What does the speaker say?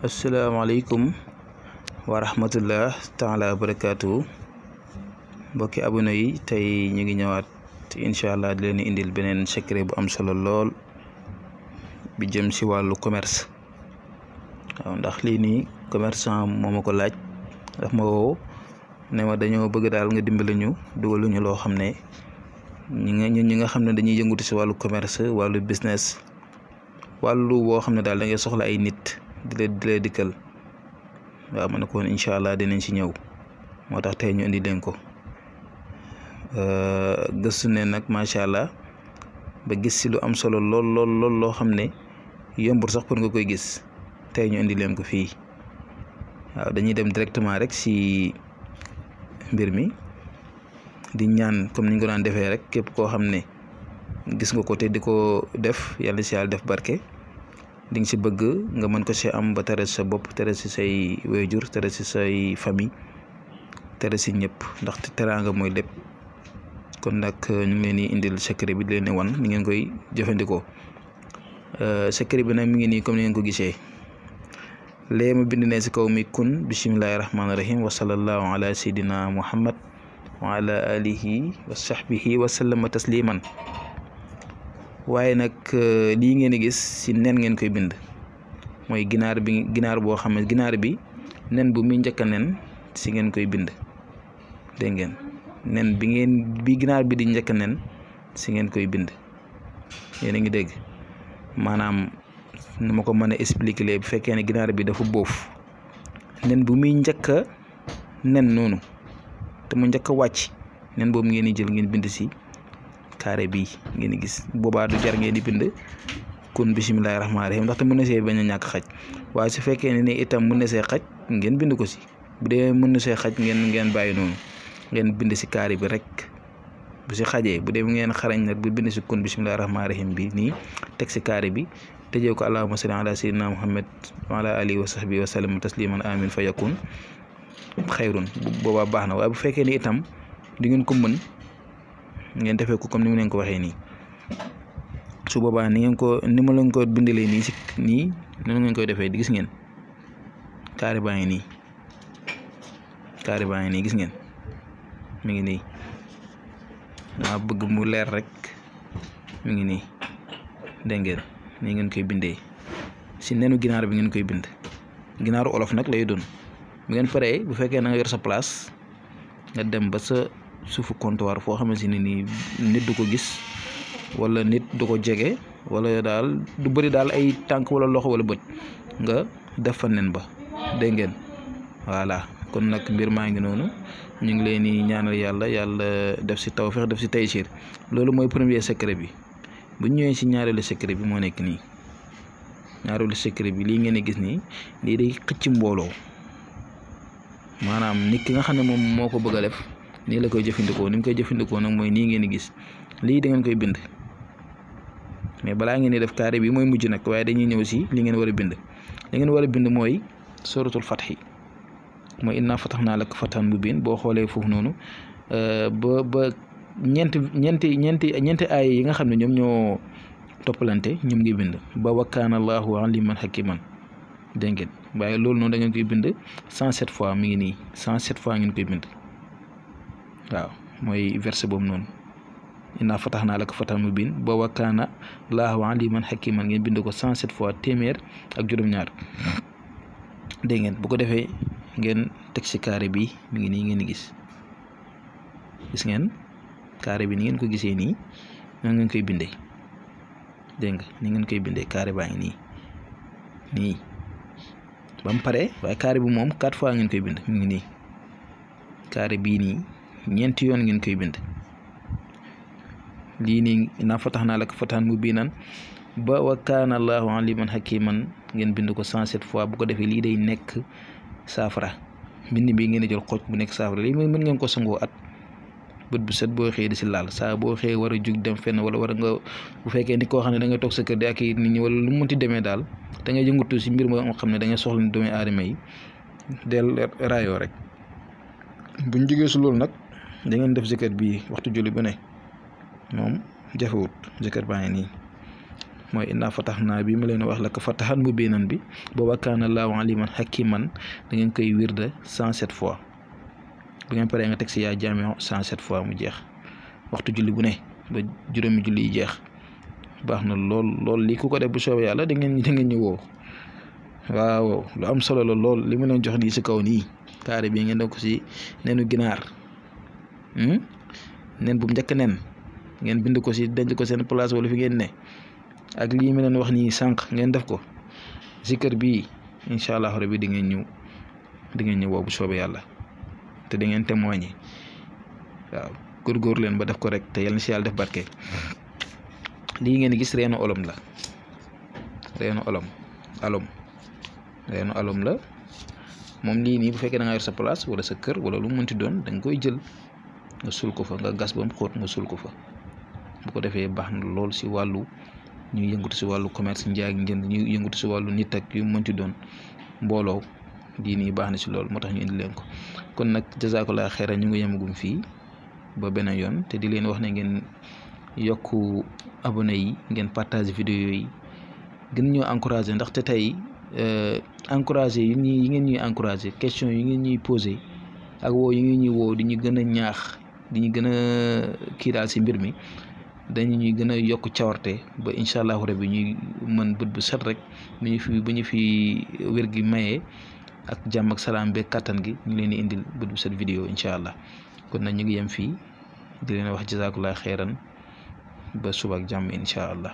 asalaamaaleykum wa rahmatullah taala wa barakaatu mbokki abonné yi tey ñu ngi ñëwaat incha allah di leen indil beneen secret bu am solo lool bi jëm si wàllu commerce waaw ndax lii nii commerçant moo ma ko laaj daf ma woo ne ma dañoo bëgg daal nga dimbali ñu dugalu ñu loo xam ne ñi nga xam ne dañuy yëngutu si wàllu commerce wàllu business wàllu boo xam ne daal da ngay soxla ay nit di la dikkal waaw ma ne ko woon incha allah dinañ si ñëw moo tax tey ñu indi leen ko gëstu ne nag macha allah ba gis si lu am solo lool loo xam ne yombul sax pour nga koy gis tey ñu indi leen ko fii waaw dañuy dem directement rek si mbir mi di ñaan comme niñ ko daan defee rek képp koo xam ne gis nga ko te di ko def yàlla si yàlla def barke di nga si bëgg nga mën ko si am ba tere sa bopp tere si say waajur tere si say famille tere si ñëpp ndaxte teraanga mooy lépp kon nag ñu ngi leen di indil secret bi di leen wan ni ngeen koy jëfandikoo secret bi nag mi ngi nii comme ni ngeen ko gisee lee ma bind ne si kaw mi kun bismillahi rahmaani rahim wa sallallahu ala sayyidina muhammad wa ala alihi wa sahbihi wa sallama tasliman waaye nag lii ngeen di gis si nen ngeen koy bind mooy ginaar boo xam ne ginaar bi nen bu muy njëkk a nen si ngeen koy bind dégg ngeen nen bi ginaar bi di njëkk a nen si ngeen koy bind yéen a ngi dégg maanaam nu ma ko mën a expliquer léegi bu fekkee ne ginaar bi dafa bóof nen bu muy njëkk a nen noonu te mu njëkk a wàcc nen boobu ngeen di jël ngeen bind si carré bii ngeen di gis boobaa du jar ngeen di bind kun bisimilahi rahmaani rahim ndaxte mën na see bañ a ñàkk xaj waaye su fekkee ne itam mën na see xaj ngeen bind ko si bu dee mën na see xaj ngeen bàyyi noonu ngeen bind si carré bi rek bu si xajee bu dee ngeen xarañ nag bu bind si kun bisimilahi rahmaani rahim bi nii teg si carré bi tëjee ko allahumma salli ala sayyidina muhammad wa ala alihi wa sahbihi wa sallam tasliman amin fa yakun xayrun boobaa baax na waaye bu fekkee ni itam di ngeen ko mën ngeen defee ko comme ni mu leen ko waxee nii su boobaa ni ma leen ko bindalee nii si nii noonu ngeen koy defee di gis ngeen carré baa ngi nii gis ngeen mi ngi nii maa bëgg mu leer rek mi ngi nii dégg ngeen nii ngeen koy bindee si nenu ginaar bi ngeen koy bind ginaaru olof nag lay doon bu ngeen paree bu fekkee na nga yor sa place nga dem ba sa suufu comptoir foo xamante ne nii nit du ko gis wala nit du ko jege wala daal du bëri daal ay tànk wala loxo wala bët nga def fa nen ba dégg ngeen voilà kon nag mbir maa ngi noonu ñu ngi leen di ñaanal yàlla def si tawfeex def si taysiir loolu mooy premier secret bi bu ñu ñëwee si ñaareelu secret bi moo nekk nii ñaareelu secret bi lii ngeen di gis nii lii day xëcc mbooloo maanaam nit ki nga xam ne moom moo ko bëgg a def nii la koy jëfandikoo ni mu koy jëfandikoo nag mooy nii ngeen di gis lii da ngeen koy bind mais balaa ngeen di def carré bi mooy mujj nag waaye dañuy ñëw si li ngeen war a bind li ngeen war a bind mooy suratul fathi mooy inna fatahnaa laka fathan mubiin boo xoolee foofu noonu ba ñeenti aaya yi nga xam ne ñoom ñoo toppalante ñoom ngi bind ba wa kaana Allahu aliman hakiman dégg ngeen waaye loolu noonu da ngeen koy bind 107 fois mi ngi nii 107 fois ngeen koy bind waaw mooy verset boobu noonu inna fatahnaa laka fathan mubiin ba wa kaana Allahu aliman hakiman ngeen bind ko 107 fois téeméer ak juróom-ñaar dégg ngeen bu ko defee ngeen teg si carré bi mi ngi nii ngeen di gis ngeen carré bi ni ngeen ko gisee nii noonu ngeen koy bindee dégg nga ni ngeen koy bindee carré baa ngi nii ba mu pare waaye carré bi moom 4 fois ngeen koy bind mi ngi nii carré bii nii ñeenti yoon ngeen koy bind lii nii inna fatahnaa laka fathan mubiinan ba wa kaana Allahu aliman hakiman ngeen bind ko 107 fois bu ko defee lii day nekk saafara mbind bi ngeen di jël xooj bu nekk saafara lii mën ngeen ko sangoo at bët bu set boo xëyee di si laal saa boo xëyee war a jug dem fenn wala war nga bu fekkee ni koo xam ne da ngay toog sa kër di ak nit ñi wala lu mu mënti demee daal da ngay yëngatu si mbir moo xam ne da ngay soxla ni doomi aadama yi del raayoo rek buñ jógee si loolu nag da ngeen def zikar bi waxtu julli bu ne moom jafewut zikar baa ngi nii mooy inna fatahnaa bi ma leen wax la ko fatahan mubiinan bi booba kaana Allaahu aliiman hakiiman da ngeen koy wirda 107 fois bu ngeen paree nga teg si yaa jaami'u 107 fois mu jeex waxtu julli bu ne ba juróomi julli yi jeex baax na lool lii ku ko def bu soobee yàlla da ngeen ñu woo waaw lu am solo la lool li ma leen jox nii si kaw nii carré bi ngeen def ko si nenu ginaar nen bu njëkk nen ngeen bind ko si denc ko seen place wala fi ngeen ne ak lii ma leen wax nii sànq ngeen def ko zikr bii incha allah rabbi di ngeen ñëw woo bu soobee yàlla te di ngeen témoigner waaw góorgóor leen ba def ko rek te yàlla na si yàlla def barke. lii ngeen gis reenu olom la reenu olom la moom lii nii bu fekkee da nga yor sa place wala sa kër wala lu mu mënti doon da nga koy jël nga sul ko fa nga gas ba mu xóot nga sul ko fa bu ko defee baax na lool si wàllu ñuy yëngatu si wàllu commerce njaay ak njënd ñuy yëngatu si wàllu nit ak yu mënti doon mbooloo lii nii baax na si lool moo tax ñu indi leen ko kon nag jazakallah xeyran ñu ngi yemagum fii ba beneen yoon te di leen wax ne ngeen yokk abonné yi ngeen partage vidéo yi gën ñoo encouragé ndaxte tey encouragé yi ngeen ñuy encouragé question yi ngeen ñuy posé ak woo yi ngeen ñuy woo di ñu gën a ñaax di ñu gën a kii daal si mbir mi dañu ñuy gën a yokk cawarte ba incha allahu rabbi ñuy mën bët bu set rek bu ñu fi wér gi mayee ak jàmm ak salaam beeg kattan gi ñu leen di indil bët bu set vidéo incha allah kon nag ñu ngi yem fii di leen wax jazakallah xeyran ba suba ak jàmm incha allah.